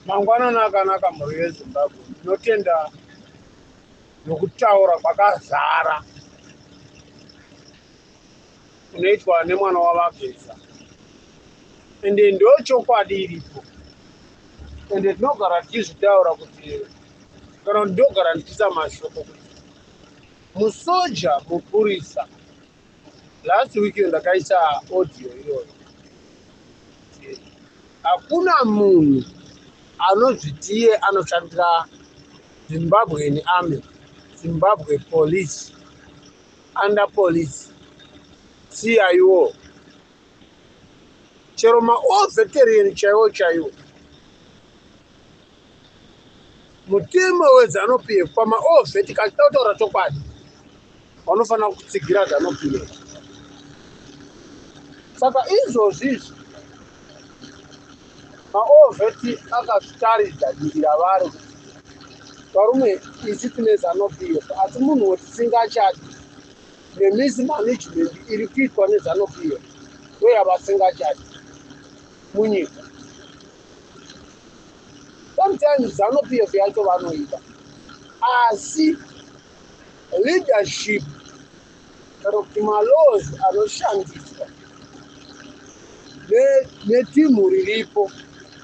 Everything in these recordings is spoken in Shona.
Mangwanani akanaka mhuri yeZimbabwe. Ndinotenda nokutaura kwakazara kunoitwa nemwana waVaGeza. Ende ndochokwadi iripo. Ende tinogara tichizvitaura kuti kana kuti ndogara ndichiisa mashoko kuti musoja mupurisa. Last week ndakaisa audio iyoyo. Hakuna munhu anozvitiye anoshandira Zimbabwean Army, Zimbabwe Police, under police, CIO, chero maall veteran chaiwo chaiwo. Mutemo weZanu PF pamaall vet kana kutaura chokwadi vanofanira kutsigira Zanu PF. Saka izvozvi izvi maall vet akazvitaridza divi ravari kuti varume isu tine Zanu PF asi munhu wetisingachadi nemismanagement iri kuitwa neZanu PF ndoyavasingachadi munyika. Sometimes Zanu PF yacho vanoida asi leadership kana kuti malaws anoshandiswa netimu riripo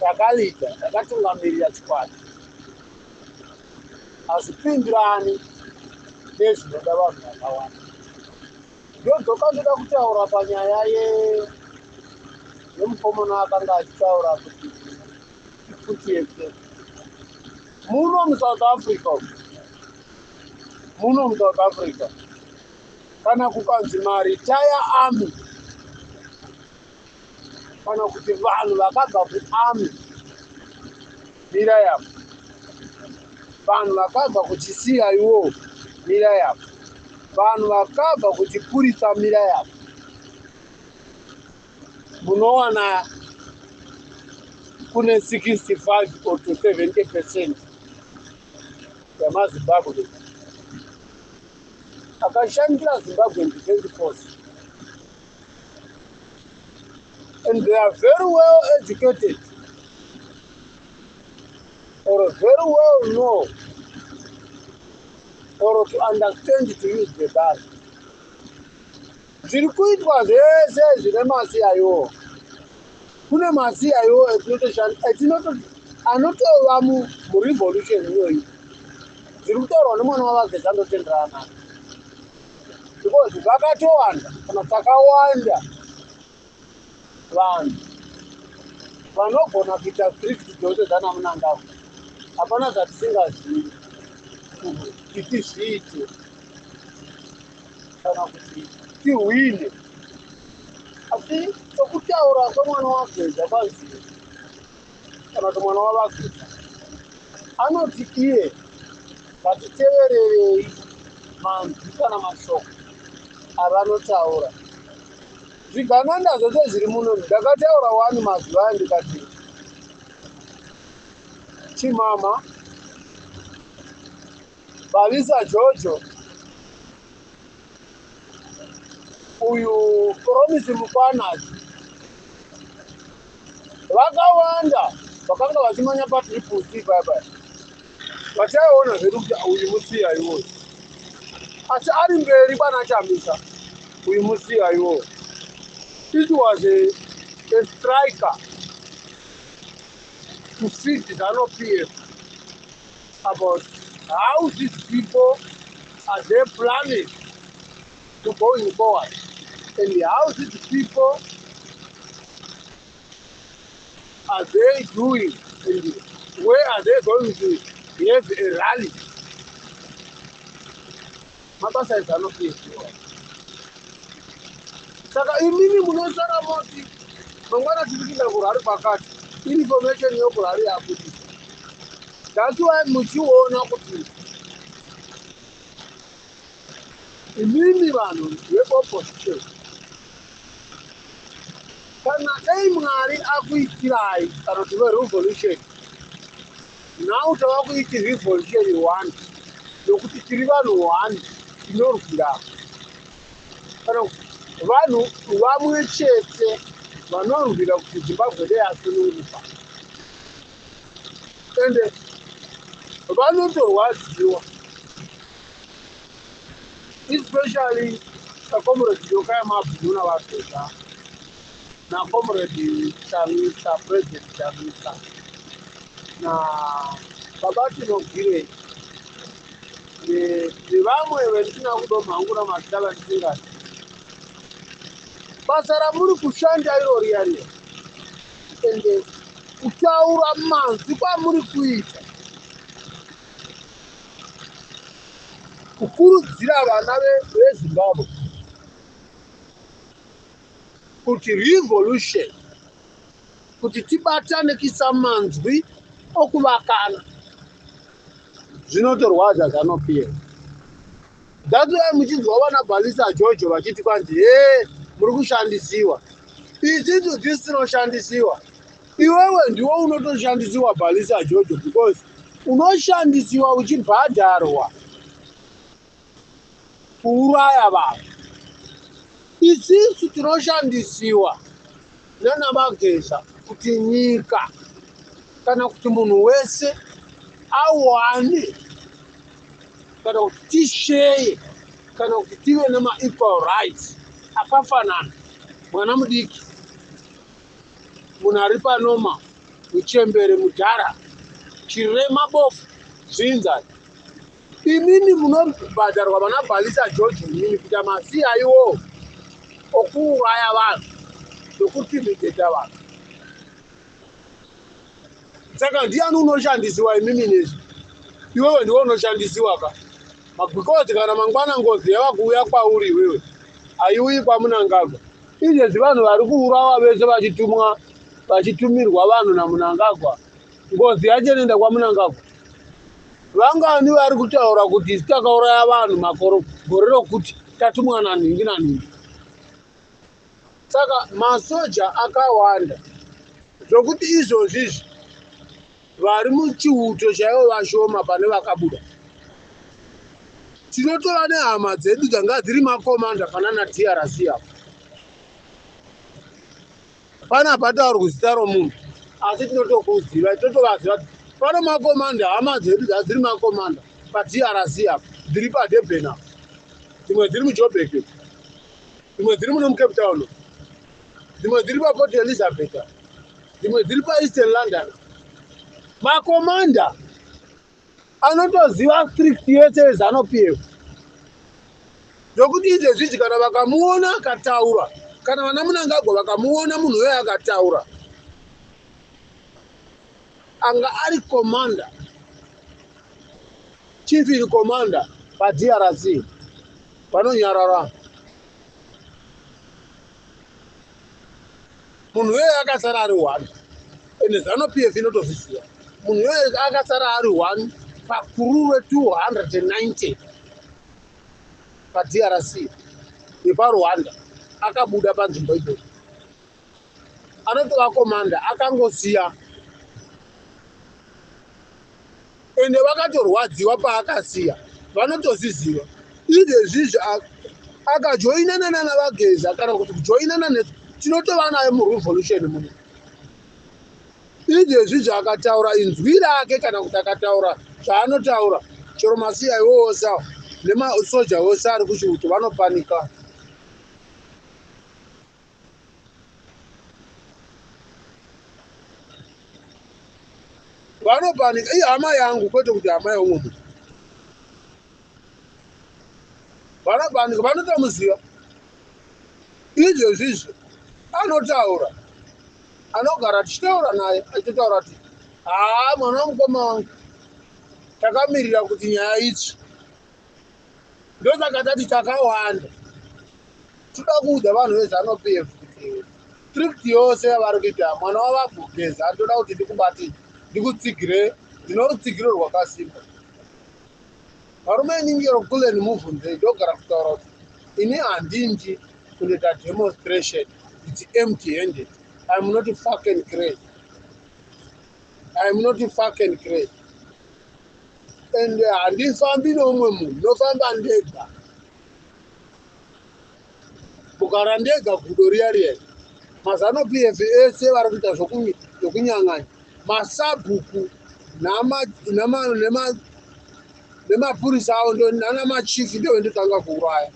rakalida rakatungamirira chikwata hazvipindirani nezvinoda vanhu vakawanda. Ndodzoka ndoda kutaura panyaya yemukomana akanga achitaura kuti pfuti yese muno muSouth Africa, muno muSouth Africa kana kukanzi maretire army kana kuti vanhu vakabva kuarmy mira yapo, vanhu vakabva kuchiCIO mira yapo, vanhu vakabva kuchipurisa mira yapo, munowana kune 65 or to 70% yamaZimbabwe akashandira Zimbabwe Defence Force, and they are very well educated or very well know or to understand to use the gun. Zviri kuitwa zvese zvine maCIO, kune maCIO anotova murevolution iyoyi. Zviri kutaurwa nemwana waVaGeza ndotenderana, because vakatowanda kana takawanda vanhu vanogona kuita script dzose dzanaMnangagwa. Hapana zvatisingazivi kuti tizviite kana kuti tihwine. Asi sokutaura kwemwana waGeza kwanzi kana kuti mwana waVaGeza anoti iye ngatitevererei manzwi kana mashoko avanotaura. Zvigananda zvose zviri muno, ndakataura wani mazuva aya ndikati Chimama, Balisa Jojo, uyu Promise Mukwanasi, vakawanda vakanga vachimanya paTriple C paya vachaiona zvedu kuti uyu musiya iwoyo, asi ari mberi kwana Chamisa uyu musiya iwoyo. It was a striker to feed ZANU PF about how these people are they planning to going forward and how these people are they doing and where are they going to have a rally. Mabasa eZANU PF. Saka imimi munosara moti mangwana tiri kuenda kurally kwakati, information yokurally yabudisa. That's why muchiona kuti imimi vanhu veopposition, kana dai Mwari akuitirai kana kuti verevolution, now tava kuiti revolution one nokuti tiri vanhu one tinorwira kana vanhu vamwe chete vanorwira kuti Zimbabwe dei asununguka. Ende vanotorwadziwa, especially saComrade Nyoka Yemabhunu naVaGeza, naComrade Chamisa, President Chamisa, nababa Tinogirei, nevamwe vendisina kudoma hangu namazita vandisingadi. Basa ramuri kushanda iro riya riya, ende kutaura manzwi kwamuri kuita, kukurudzira vana veZimbabwe kuti revolution, kuti tibatane kuisa manzwi okuvakana, zvinotorwadza ZANU PF. That's why muchinzwa vana Balisa Jojo vachiti kwanzi, "He, muri kushandisiwa." Isisu tisinoshandisiwa? Iwewe ndiwe unotoshandisiwa, Balisa Jojo, because unoshandisiwa uchibhadharwa kuuraya vanhu. Isisu tinoshandisiwa nanaVaGeza kuti nyika kana kuti munhu wese awane, kana kuti tisheye, kana kuti tive nemaequal rights akafanana, mwana mudiki, munhu ari panoma, muchembere, mudhara, chirema, bofu, zvinzani. Imini munobhadharwa, vana Bhalisa George, imini kuita masiya iwowo okuuraya vanhu nokutimidheta vanhu. Saka ndiani unoshandisiwa imimi nezvi? Iwewe ndiwe unoshandisiwa ka, because kana mangwana ngozi yava kuuya kwauri iwewe, haiuyi kwaMunangagwa. Izvezvi vanhu vari kuurawa vese vachitumwa, vachitumirwa vanhu naMunangagwa, ngozi yacho inoenda kwaMunangagwa. Vangani vari kutaura kuti isu takauraya vanhu makoro gore rokuti tatumwa nanhingi nanhingi? Saka masoja akawanda zvokuti izvozvi izvi vari muchiuto chaivo vashoma pane vakabuda. Tinotova nehama dzedu dzanga dziri makomanda pana naDRC apo. Pana pataurwa zita romunhu, asi tinotokuziva, totovaziva. Pano makomanda, hama dzedu dzadziri makomanda paDRC apo, dziri paDurban apo, dzimwe dziri muJobek, dzimwe dziri muno muCape Town, dzimwe dziri paPort Elizabeth, dzimwe dziri paEastern London. Makomanda anotoziva strict yese yeZANU PF, zvokuti izvezvizvi kana vakamuona akataura, kana vana Munangagwa vakamuona munhu uyo akataura, anga ari commander, chief in commander paDRC, vanonyarara. Munhu iyoyo akasara ari one, ende ZANU PF inotozviziva. Munhu iyoyo akasara ari one pakuru re290 paDRC yepaRwanda. Akabuda panzvimbo idzodzo, anotova komanda, akangosiya. Ende vakatorwadziwa paakasiya, vanotozviziva. Izvezvizvi akajoinana nana vaGeza kana kuti kujoinana nesu, tinotova naye murevolution muno. Izvezvizvi akataura inzwi rake kana kuti akataura zvaanotaura, chero masiya iwowo sawo nemasoja ose ari kuchiuto vanopanika. Vanopanika. Ihama yangu, kwete kuti hama yeumwe munhu. Vanopanika, vanotomuziva. Izvezvizvi anotaura, anogara tichitaura naye, achitotaura kuti, "Haa, mwana wamukoma wangu, takamirira kuti nyaya itsvi." Ndosaka tati takawanda, toda kuudza vanhu veZANU PF kuti strict yose yavari kuita, mwana wavaGeza, ndoda kuti ndikubate, ndikutsigire, ndino rutsigiro rwakasimba. Varume, iningiro kulen mubvunzei. Ndogara kutaura kuti ini handindi kunoita demonstration, it's empty handed. I'm not fucking crazy, I'm not fucking crazy. And handifambi neumwe munhu, ndinofamba ndega. Kugara ndega, gudo riya riya. MaZANU PF ese vari kuita zvokunyang'anya masabhuku. Nemapurisa avo nana machief, ndovendotanga kuuraya.